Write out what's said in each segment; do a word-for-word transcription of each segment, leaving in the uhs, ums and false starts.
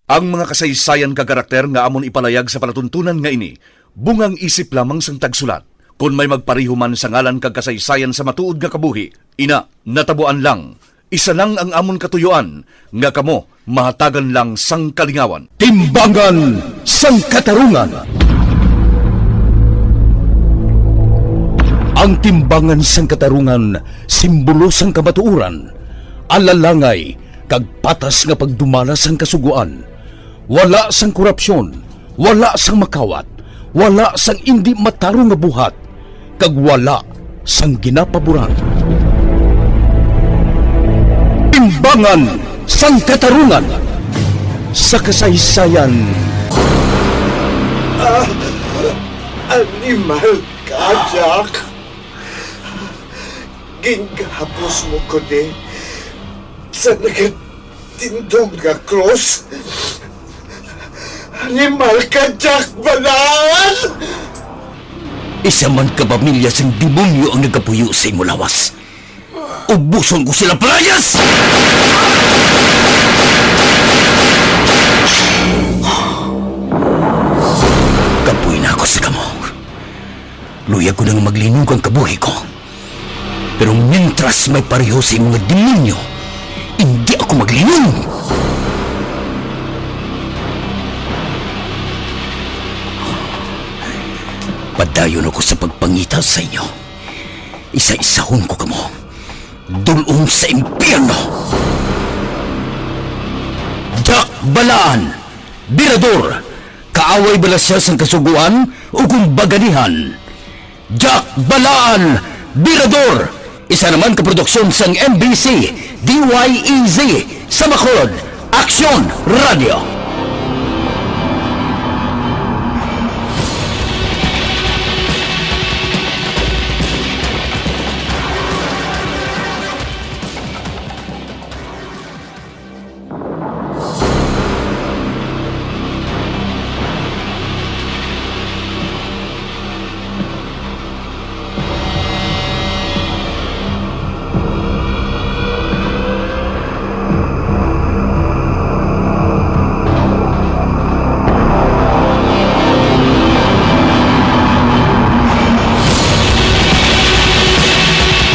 Ang mga kasaysayan kag karakter nga amon ipalayag sa palatuntunan nga ini, bungang isip lamang sang tagsulat. Kon may magpareho man sa ngalan kag kasaysayan sa matuod nga kabuhi, ina, natabuan lang. Isa lang ang amon katuyuan, nga kamo mahatagan lang sang kalingawan. Timbangan sang Katarungan. Ang timbangan sang katarungan, simbolo sang kamatuoran, alalangay, kag patas nga pagdumala sang Kasugoan. Wala sang korupsyon, wala sang makawat, wala sang indi matarong nga buhat, kag wala sang ginapaboran. Timbangan sang Katarungan sa kasaysayan. Ah, animal ka, Jack. Gingahapos mo ko ni sa nagatindog nga krus. Animal ka, Jack Balaan! Isa man ka pamilya sing demonyo ang nagapuyo sa imo lawas. Ubuson ko sila, palayas! Kapoy na ako sa kamo. Luyag ko nang maglinog ang kabuhi ko. Pero mintras may pareho sa imo nga demonyo, indi ako maglinog. Padayon ako sa pagpangita sa inyo. Isa-isahon ko kamo. Dul-ong sa impyerno. Jack Balaan, Birador, kaaway bala sia sang Kasugoan o kung baganihan? Jack Balaan, Birador, isa naman ka produksyon sang M B C, D Y E Z, sa Bacolod, Aksyon Radio.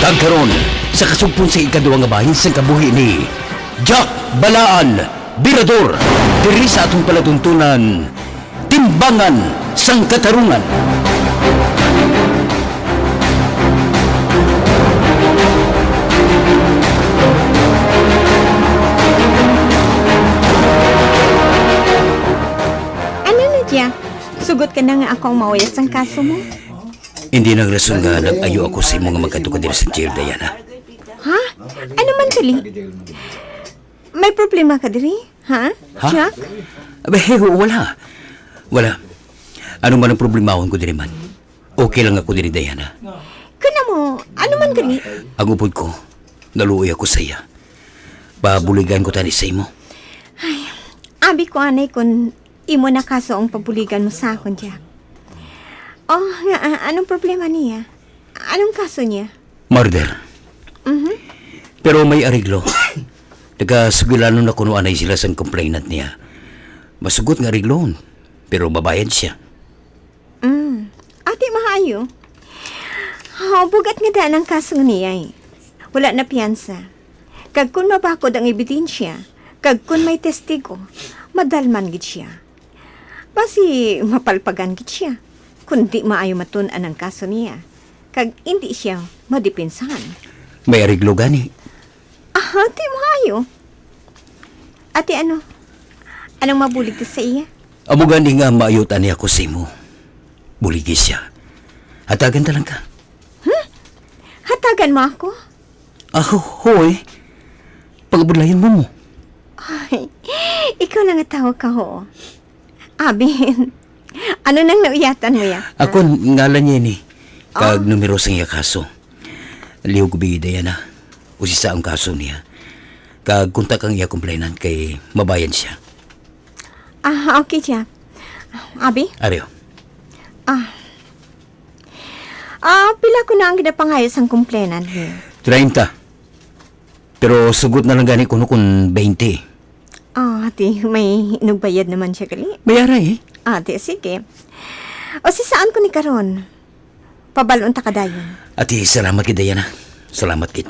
Kag karon, sa kasugpon sa ikaduha nga bahin sang kabuhi ni Jack Balaan, Birador, diri sa atong palatuntunan, Timbangan sang Katarungan. Ano na, Jack? Sugot ka na nga ako ang mauyat sang kaso mo? Hindi nang rason nga nag-ayo ako sa imo nga magkadto ka diri sa jail, Diana. Ha? Ano man gali? May problema ka diri? Ha? Ha? Jack? Abay, wala. Wala. Ano man ang problemahon ko diri man? Okay lang ako diri, Diana. Kana mo, ano man gali? Ang upod ko, naluoy ako sa iya. Pabuligan ko tani sa imo. Ay, abi ko anay kun imo na kaso ang pabuligan mo sa akon, Jack. Oh, nga, ah, anong problema niya? Anong kaso niya? Murder. Mhm. Pero may ariglo. Nagasugilanon na kuno anay sila sang complainant niya. Masugot nga ariglohon, pero mabayad siya. Mm. Ati maayo. Oh, bugat nga daan ang kaso niya, eh. Wala na piyansa. Kag kun mabakod ang ebidensya, kag kun may testigo, madalman gid siya. Basi mapalpagan gid siya, kun di maayo matun-an ang kaso niya, kag indi siya madipinsahan. May ariglo gani. Ah, di maayo. Ate, ano? Anong mabulig ka sa iya? Amo gani nga maayo tani ako sa imo. Buligi siya. Hatagan ta lang ka. Hmm? Hatagan mo ako? Ah, hoy. Pangabudlayan mo mo. Ay, ikaw lang ang tawag ka, ho. Abin, ano nang nauyatan mo ya? Ako, ngalan niya ini. Kag numero sang iya kaso. Lihog ko bida yan, ha. Usisa ang kaso niya. Kag kontak ang iya complainant kay mabayad siya. Ah, okay, Jack. Abi? Ario. Ah. Ah, pila ko na ang ginapangayo sang complainant niya? Treinta. Pero sugot na lang gani kuno kung twenty. Ah, ati, may inugbayad naman siya gali. May ara, eh. Ati, sige. O, si saan ko ni karon? Pabalon ta ka dayon. Ati, salamat kay Diana. Salamat kay.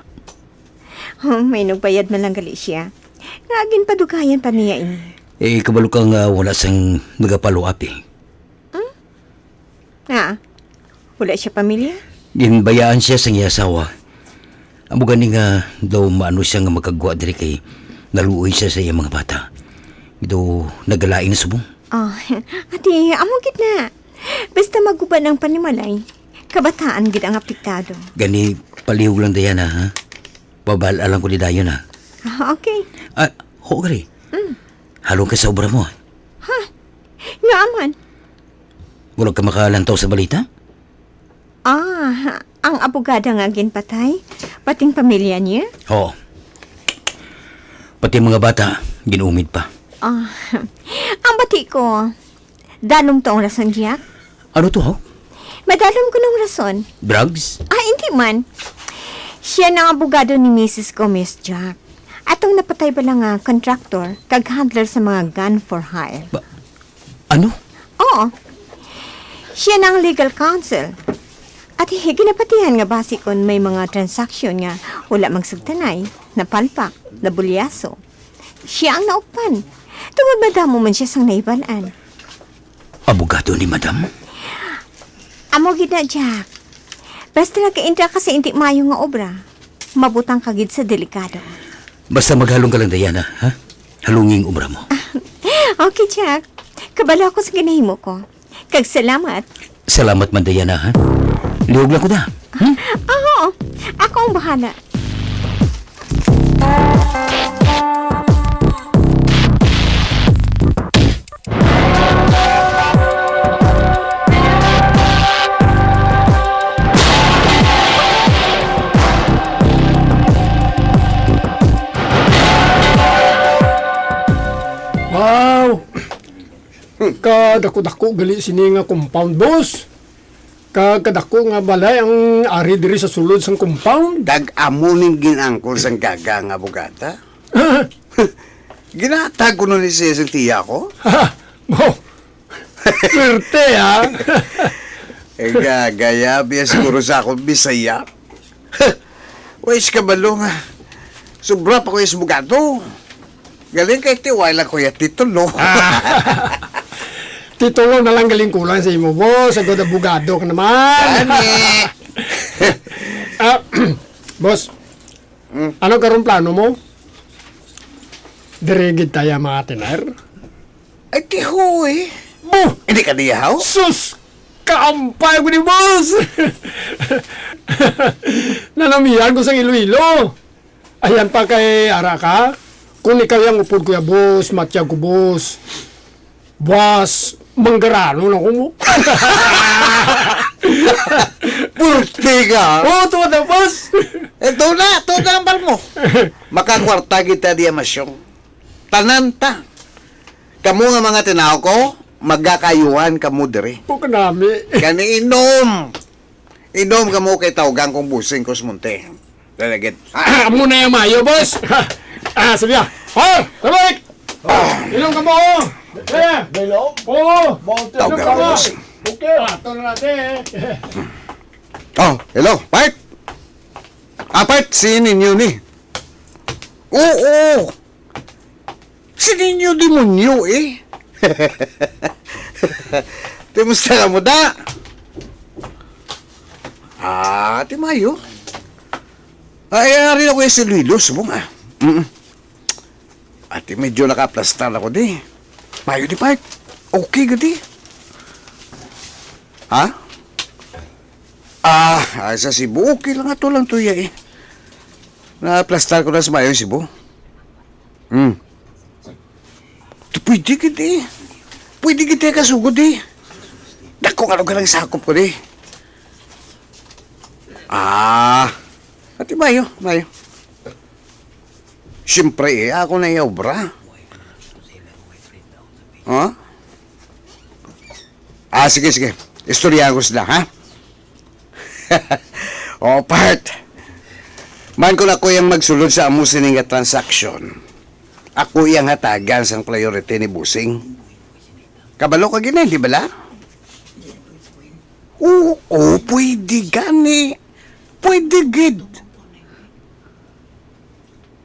Oh, may inugbayad man lang gali siya. Nga ginpadugayan pa niya ini. Eh, kabalo ka nga wala sang nagapalo-up, eh. Hmm? Ah, wala siya pamilya? Ginbayaan siya sang iya asawa. Amo gani nga daw maano siya nga makagwa diri kay naluoy siya sa iya mga bata. Daw nagalain na subong. Oh, ati, amo gid na. Basta maguba ang panimalay, kabataan gid ang apektado. Gani, palihog lang, Diana, ha? Pabal-a lang ko ni dayon, ha? Ah, okay. Ah, ho, gari. Mm. Halong ka sa obra mo, ha? Ha? Nga man? Wala ka makalantaw sa balita? Ah, ang abogada nga ginpatay, pating pamilya niya? Oo. Pati mga bata, ginumid pa. Ah, ang bati ko, dalom to ang rason, Jack. Ano to, ho? Madalom ko ng rason. Drugs? Ah, hindi man. Siya na ang abogado ni Missus Gomez, Jack. Atong napatay bala nga contractor, kag handler sa mga gun for hire. Ba-, ano? Oo. Siya na ang legal counsel. At hi-, ginapatihan nga basi kon may mga transaksyon nga wala magsugtanay, napalpak, nabulyaso. Siya ang naukpan. Tungod madamo man siya sang nahibalaan. Abogado ni Madam? Amo gid na, Jack. Basta nagkaintra ka sa indi maayo nga obra, mabutang ka gid sa delikado. Basta maghalong ka lang, Diana, ha? Halungi ang obra mo. Okay, Jack. Kabalo ako sa ginahimo ko. Kag salamat. Salamat man, Diana, ha? Lihog lang ko da. Hmm? Ah, oo. Ako ang bahala. Wow! Kadako-dako gali sini nga compound, boss. Kag kadako nga balay ang ari diri sa sulod sang compound. Kag amo ning gin-angkol sang gaga nga abogada. Ginatag ko na ni siya sang tiya ko. Ha? Mo? Swerte, ha? Eh, gagaya, biya siguro sa akong Bisaya. Uy, si kabalo nga. Sobra pa ko yung abogado. Galing kay tiwala ko yung titulo. Ah. Titulo na lang galing kulang sa imo, boss. Agod abogado ka naman. Gani. Ah, boss, Mm. Ano karon plano mo? Diri gid taya mga tiner? Ay, tihoy. Buh! Hindi ka diyahaw? Sus! Kaampay ko ni boss! Nanamihan ko sa Iloilo. Ayan pa kay ara ka. Kung ikaw yang upod ko ya, boss, matyag ko, boss. Buwas, manggarano na ko mo. Purti ka. Oo, tuwa na, boss. Ito na, ito na ang bal mo. Makakwarta kita diya, masyong. Tanan ta. Kamo nga mga tinaw ko, magakayuhan kamo diri. Bukan nami. Kani inom. Inom kamo kay tawgan kong busing ko sa munti. Lalagit. Ah, amo na yung mayo, boss. Ah, sabi niya, "Hoy, tabik! Inom ka mo, oh! Kaya! May loob? Oo! Tawag ka, boss. Okay, ato na natin, eh." Oh, hello, Part! Ah, Part, si ninyo ni. Oo! Si ninyo demonyo, eh. Kumusta ka mo, da? Ah, ti mayo. Ay, ari ako yung si Luilo, subong, ah. Mm. Ati, medyo nakaplastar ako di. Mayo di, Part. Okay, gadi. Ha? Ah, ah, sa Cebu, okay lang ato lang to, ya, eh. Naplastar ko na sa mayo, Cebu. Hmm. Pwede gid, eh. Pwede gid, eh, kasugod, eh. Dako nga lugar ang sakop ko, eh. Ah. Ati, mayo, mayo. Siyempre, eh, ako na yung obra. Ha? Ah, sige, sige. Istoryahan ko sila, ha? Oh, Part. Man ko na ko yung magsulod sa amo sini nga transaksyon. Ako iyang hatagan sang priority ni Bossing. Kabalo ka gini, di bala? Oo, oo, pwede gani. Pwede gid.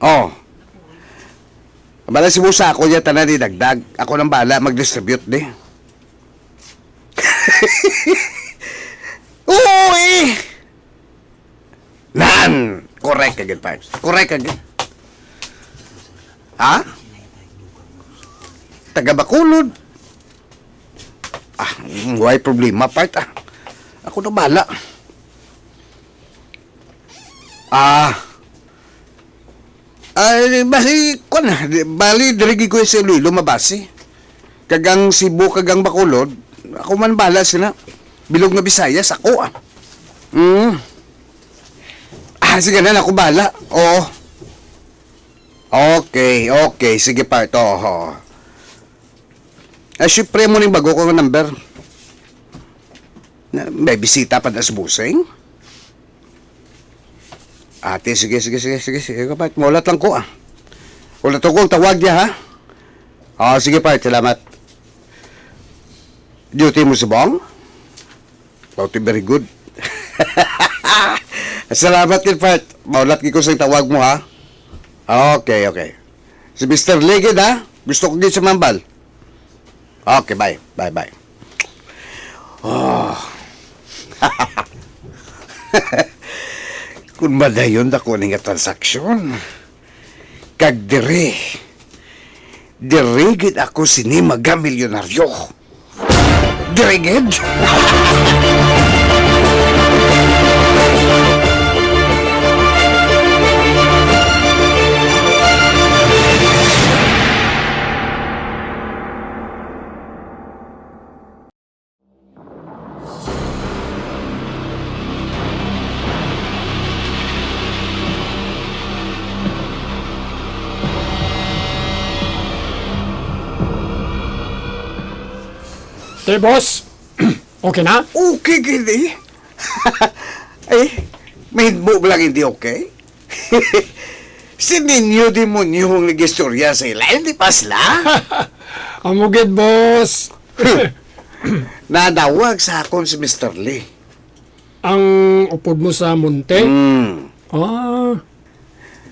Oh. Bala si Boss, ako niya tanan idagdag. Ako nang bala mag-distribute ni. Oo, eh. Nan! Correct ka gid, Pards. Correct ka gid. Ha? Taga Bacolod. Ah, mm, way problema, Part, ah. Ako na bala. Ah. Ay, basi, kwan, di, bali, diri gid ko sa Iloilo mabase. Kag ang Cebu, kag ang Bacolod, ako man bala sila. Bilog nga Bisayas, ako, ah. Mm. Ah, sige na, ako bala. Oo. Okay, okay. Sige, Part. Oo. Ah, syempre mo ning bago ko nga number. Na, may bisita pa na sa Bossing? Ate, sige, sige, sige, sige, sige, Part. Maulat lang ko, ah. Ulat ko ang tawag niya, ha? Ah, sige, Part. Salamat. Duty mo subong? About very good. Salamat gid, Part. Maulat gid ko sa tawag mo, ha? Okay, okay. Si Mister Lee gid, ha? Gusto ko gid sa mambal. Okay, bye. Bye, bye. Oh. Kung madayon ako ni nga transaksyon, kag dire, dire gid ako sini magamilyonaryo. Dire gid. Te, boss. Okay na? Okay gid eh. Eh, mahitbo ba lang hindi okay? Si Niño Demonyo ang nag-istorya sa ila, hindi pa sila? Amo gid, boss. Nadawag sa akon si Mister Lee. Ang upod mo sa Monte? Hmm. Ah.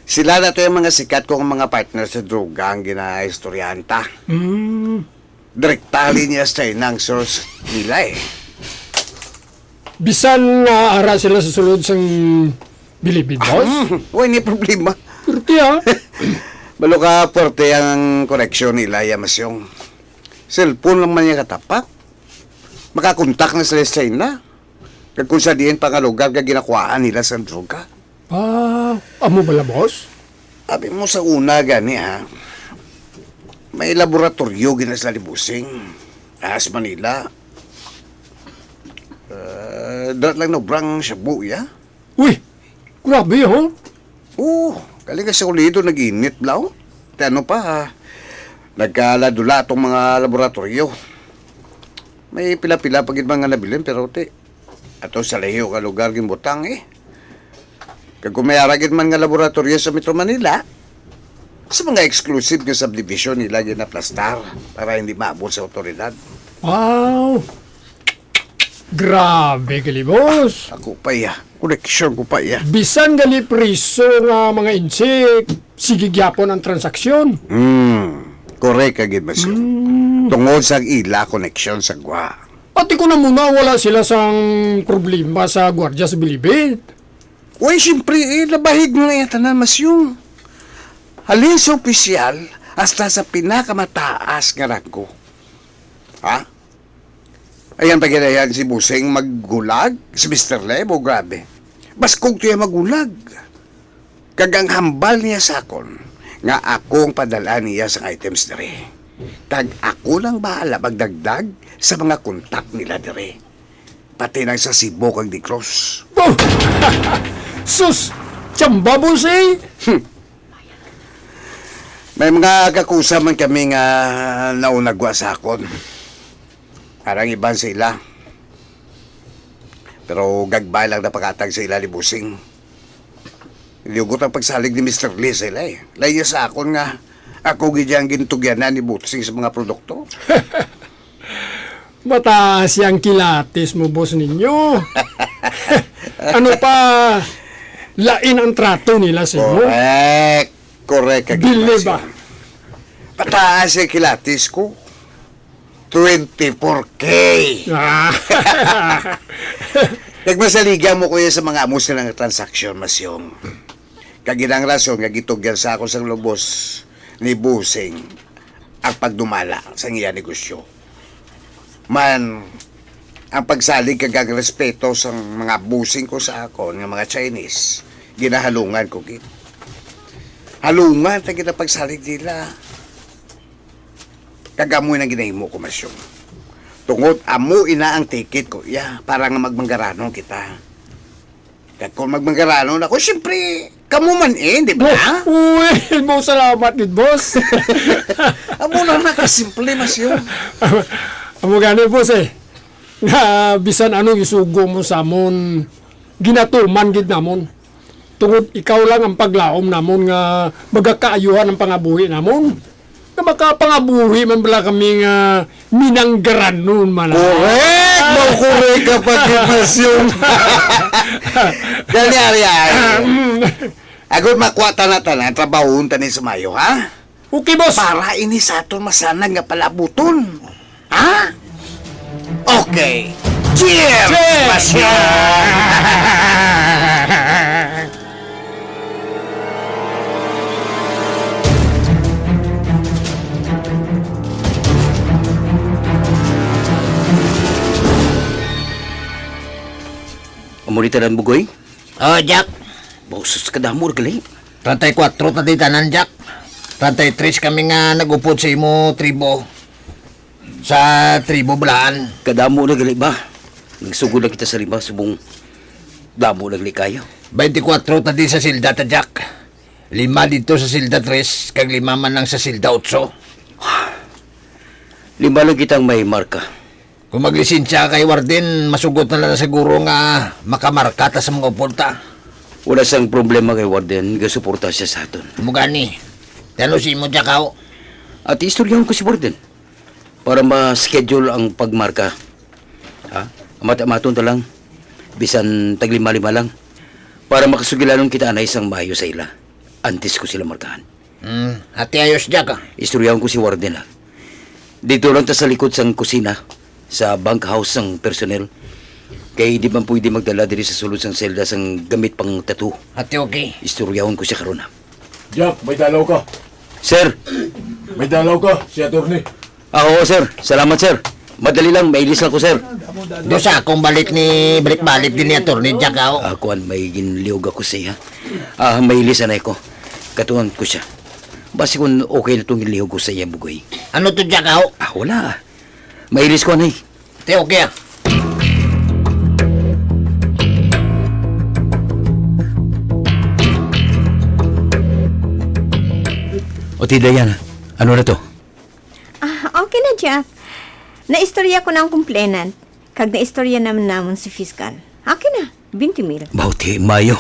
Sila na to yung mga sikat kong mga partner sa droga ang ginaistoryahan ta. Hmm. Direktali niya sa China ang source nila eh. Bisan nga ara sila sa sulod sang bilibid, boss? Hmm, way ni problema. Purti, ah. Balo ka purti ang koneksyon nila, ya, Masyong. Cellphone lang man niya katapat. Makakontak na sila sa China. Kag kung sa diin pa nga lugar nga ginakuhaan nila sa droga. Ah, amo bala, boss? Abi mo sa una gani, ha? May laboratoryo gina sila ni Bossing. Ah, sa Manila. Ah, drat lang na brang shabu, ya? Uy, grabe, ho? Oo, galing ka sa ulido, nag-init, blaw. Te, ano pa, ha? Nagkaladula tong mga laboratoryo. May pila-pila pa gid man nga nabilin, pero ti, ato sa layo ka lugar ginbutang eh. Kag kung may ara gid man nga laboratoryo sa Metro Manila, sa mga exclusive nga subdivision nila ginaplastar para hindi maabot sa awtoridad. Wow! Grabe, gali, boss. Ako pa iya. Koneksyon ko pa iya. Bisan gali priso nga mga insik, sige gyapon ang transaksyon. Hmm. Correct ka gid, Masyong. Hmm. Tungod sa ila koneksyon sa gwa. Pati ko na muna wala sila sang problema sa gwardya sa bilibid. Uy, siyempre, eh, nabahig na iya tanan, Masyong. Halin sa opisyal, hasta sa pinakamataas nga ranggo. Ha? Ayan, pagilayan si Busing maggulag, si Mister Lebo, grabe. Baskog to iya maggulag. Kag ang hambal niya sa akon, nga ako ang padala niya sa items diri. Kag ako lang bahala magdagdag sa mga kontak nila diri. Pati nang sa Cebu kag Negros. Oh! Sus! Tsamba, boss, eh! Hmm. May mga kakusa man kami nga naunagwa sa akon. Arang iban sa ila. Pero gagbay lang napakatag sa ila ni Busing. Liugot ang pagsalig ni Mister Lee sa ila, eh. Lain niya sa akon nga Ako gid ang gintugyanan ni Bossing sa mga produkto. Mataas yang kilatis mo, boss ninyo. Ano pa, lain ang trato nila sa imo. Correct. Correct, ka Bili gimnasyo. Ba? Pataas ang kilatis ko. Twenty-four K. Ah. Nagmasaligan mo, kuya, sa mga amo silang transaksyon, Masyong. Kag yun ang rason nga gitugyan sa ako sang lubos ni Busing ang pagdumala sa iya negosyo. Man, ang pagsalig kag ang respeto sang mga busing ko sa akon nga mga Chinese, ginahalungan ko gid. Halungan ta gid ang pagsalig nila. Kag amo nang ginahimo ko, Masyong. Tungod amo ina ang ticket ko, iya, para nga magmanggaranon kita. Kag kung magmanggaranon ako, siyempre, kamo man eh, di ba? Uy, mo salamat gid, boss. Amo lang na kasimple, Masyong. Amo gani, boss, eh. Nga bisan anong isugo mo sa amon, ginatuman gid namon. Tungod ikaw lang ang paglaom namon nga magakaayuhan ang pangabuhi namon. Nga makapangabuhi man bala kami nga minanggaranon man. Correct! Mao correct ka pa, Gimnasyo. Dali, ari, ari. Agod makuha ta na tanan, trabahon ta ni sa mayo, ha? Okay, boss. Para ini sa aton masanag nga palabuton. Ha? Okay. Cheers! Cheers! Masyong! Amo ni tanan, Bugoy? Oh, Jack. Boses ka damo, gali. Treinta y cuatro ta di tanan, Jack. Treinta y tres kami nga nag-upod sa imo tribo. Sa tribo Balaan. Kadamo na gali ba? Nagsugod na kita sa lima, subong damo na gali kayo. Twenty-four ta di sa silda ta, Jack. Lima dito sa silda tres, kag lima man lang sa silda otso. Lima lang kitang may marka. Kung maglisensya ka kay Warden, masugot na lang siguro nga makamarka ta sa mga upod ta. Wala sang problema kay Warden, gasuporta siya sa aton. Amo gani. Tano si imo, Jack, aw? At istoryahon ko si Warden para ma-schedule ang pagmarka. Ha? Amat-amaton ta lang. Bisan taglima-lima lang. Para makasugilanon kita anay sang maayo sa ila. Antes ko sila markahan. Hmm, ati ayos, Jack, ah. Istoryahon ko si Warden, ah. Dito lang ta sa likod sang kusina, sa bunkhouse sang personnel. Kay di man pwede magdala diri sa sulod sang selda sang gamit pang tattoo. Ati okay. Istoryahon ko siya karon, ah. Jack, may dalaw ka. Sir! May dalaw ka, si attorney. Ah, oo, sir. Salamat, sir. Madali lang, mailis lang ko, sir. Do sa akong balik ni, balik-balik din ni Attorney Jack, ah, oh. Ah, kuwan, may ginlihog ako sa iya. Ah, mailis anay ko. Katuan ko siya. Basi kung okay na itong ginlihog ko sa iya, Bugoy. Ano to, Jack, ah, oh? Ah, wala. Mailis ko, anay. Te, okay, ah. O, ti Diana, ano na to? Ah, okay na, Jack. Naistorya ko na ang complainant, kag naistorya naman namon si Fiscal. Okay na, twenty mil. Bauti, mayo.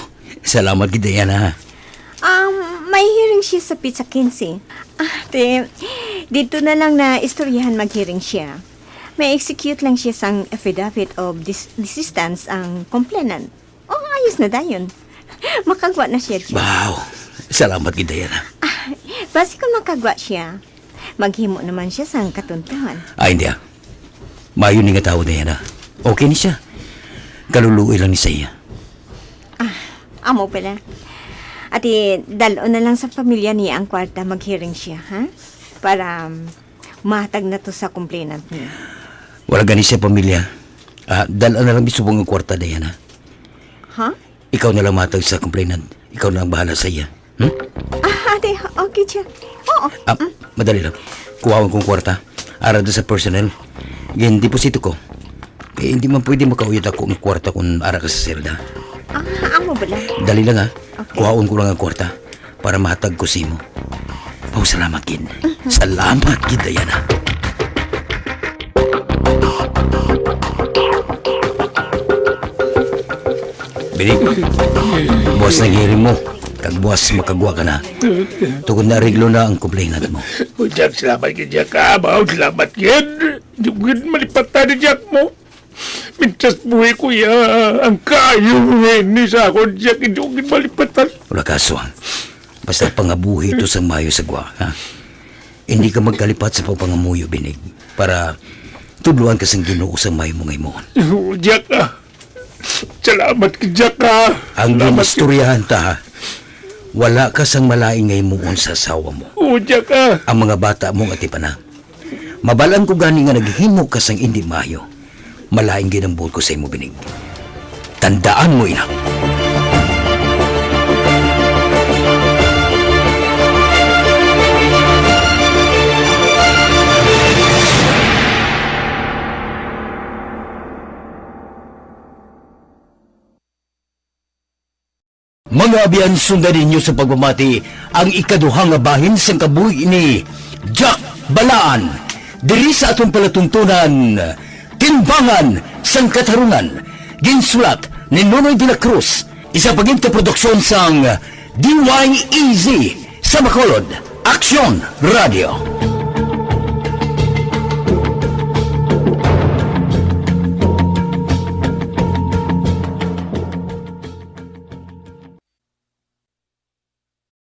Salamat gid, Diana. Um, may hearing siya sa petsa quince. Ah, te, dito na lang na istoryahan mag-hearing siya. May execute lang siya sang affidavit of dis- desistance ang complainant. Oh, ayos na dayon. Makagwa na siya, Jack. Wow! Salamat gid, Diana. Ah, basi kung makagwa siya, maghimo naman siya sang katuntuhan. Ay, hindi ah. Maayo ni nga tawo, Diana. Okay ni siya. Kaluluoy lang ni sa iya. Ah, amo pala. Ati, dal-on na lang sa pamilya niya ang kwarta, mag-hearing siya, ha? Para, um, mahatag na to sa complainant niya. Wala gani siya pamilya. Ah, dal-on na lang misubong ang kwarta, Diana. Ha? Ikaw na lang matag sa complainant. Ikaw na lang bahala sa iya. Hmm? Ah, ate, okay, Jack. Oo. Ah, mm. Madali lang. Kuhaon kong kwarta. Ara do sa personnel. Gin-deposito ko. Eh, hindi man pwede makauyot ako ang kwarta kung ara ka sa selda. Ah, amo bala? Dali lang, ha. Okay. Kuhaon ko lang ang kwarta para mahatag ko sa imo. Oh, salamat, gid. Mhm. Salamat, gid, Diana. Bini, buwas na ang hearing mo. Nagbuas makagwa ka na. Tungod na ariglo na ang complainant mo. O, Jack, salamat gid, Jack, ha? Mao, salamat gid. Di ko gid malipatan ni Jack mo. Mintas buhi ko ya, ang kayo nga ini sa akon, Jack, di ko gid malipatan. Wala ka, Aswang. Basta pangabuhi to sang maayo sa gwa, ha? Hindi ka magkalipat sa pagpangamuyo, Binig, para tudloan ka sang Ginoo sang maayo mo nga himuon. O, Jack, ah. Salamat ka, Jack, ah. Ang Salamat ka. Ginistoryahan ta, ha? Wala ka sang malain nga himuon sa asawa mo. O, Jack, ah. Ang mga bata mo nga tipan na. Mabal-an ko gani nga naghimo ka sang indi maayo. Malain gid ang buot ko sa imo, Binig. Tandaan mo ina. Mga abyan, sundan ninyo sa pagpamati ang ikaduha nga bahin sang kabuhi ni Jack Balaan diri sa aton palatuntunan, Timbangan sang Katarungan. Ginsulat ni Nonoy de la Cruz, isa pa gid ka produksyon sang D Y E Z sa Bacolod, Aksyon Radio.